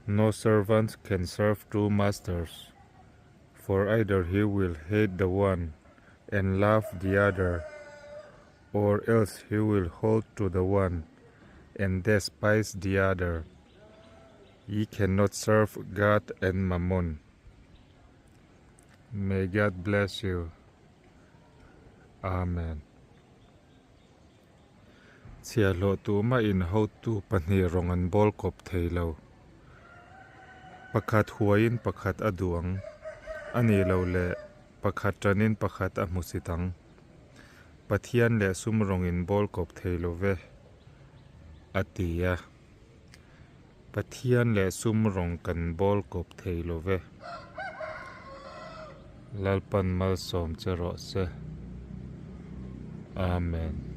No servant can serve two masters, for either he will hate the one and love the other, or else he will hold to the one and despise the other. Ye cannot serve God and Mammon. May God bless you. Amen. Chhiahhlawh tumahin hotu pahnih rawng an bawl kawp thei lo. Pakhat huaiin pakhat a duh ang, a nih loh leh pakhat tanin pakhat a hmusit ang. Pathian leh sum rawng in bawl kawp thei lo ve, a ti a. Pathian leh sum rawng kan bawl kawp thei lo ve. Lalpan malsawm che rawh se. Amen.